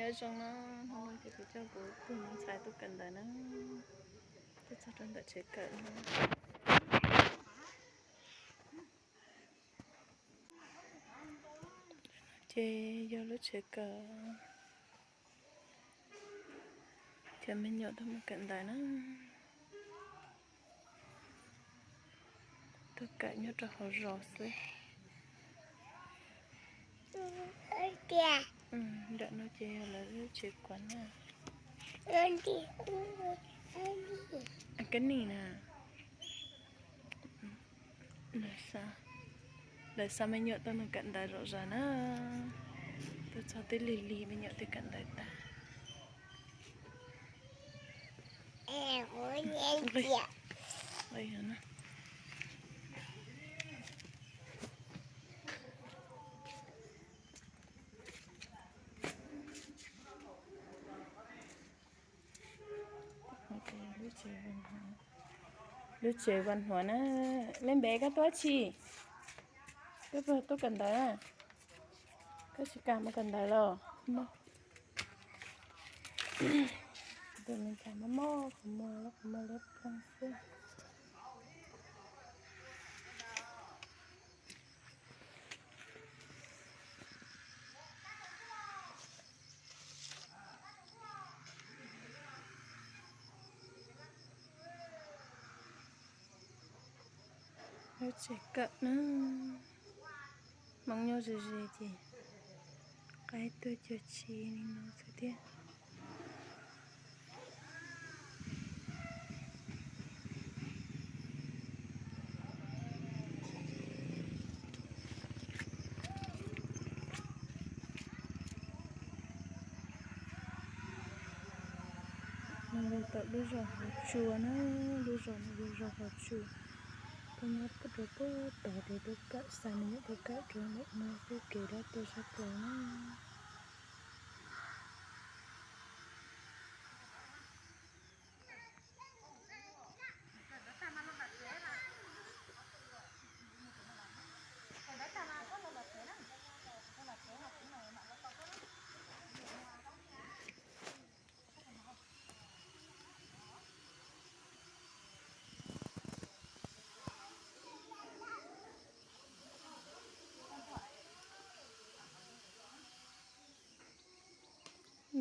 Nyob zoo na, hnub no ces kuv coj kuv tus me ntxhais tuaj kawm ntawv na, tuaj txog rau ntawm tsev kawm no. Ces yog lub tsev kawm, cov me nyuam tuaj mus kawm ntawv na. Tuaj kawm nyob rau hauv zos xwb. Nram no ces yog lawv lub tsev kuav na. Kab nim na. Lawv xa me nyuam tuaj mus kawm ntawv zom zaws na. Tuaj txog twb lig lig me nyuam twb kawm ntawv tag. Lub tsev Vaj Huam na. Leej Npev, koj tuaj tsi? Koj puas tuaj kawm ntawv? Koj tsis kam mus kawm ntawv los? Tus me ntxhais mob mob qhov muag, lub qhov muag liab ploog xwb. Lub tsev kawm na, Hmoob nyob ze ze ces qaib tuaj cuag tsi li no xwb thiab. No yog tom lub zos Hauv Tsua na, lub zos no yog zos Hauv Tsua. Tuaj nyob rau puag tod ces tuaj kawm, xa me nyuam tuaj kawm rau ntawm no xwb, kev dab tuaj sab plaws na.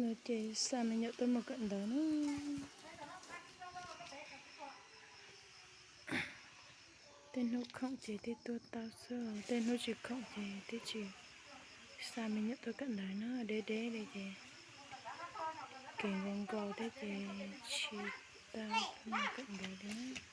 No ces xa me nyuam tuaj mus kawm ntawv na. Tej hnub khoom ces thiaj tuaj tau xwb, tej hnub tsis khoom ces twb tsis xa me nyuam tuaj kawm ntawv na, deb deb li ces kev nkaus nkaus thiab ces tsis tau tuaj mus kawm ntawv li.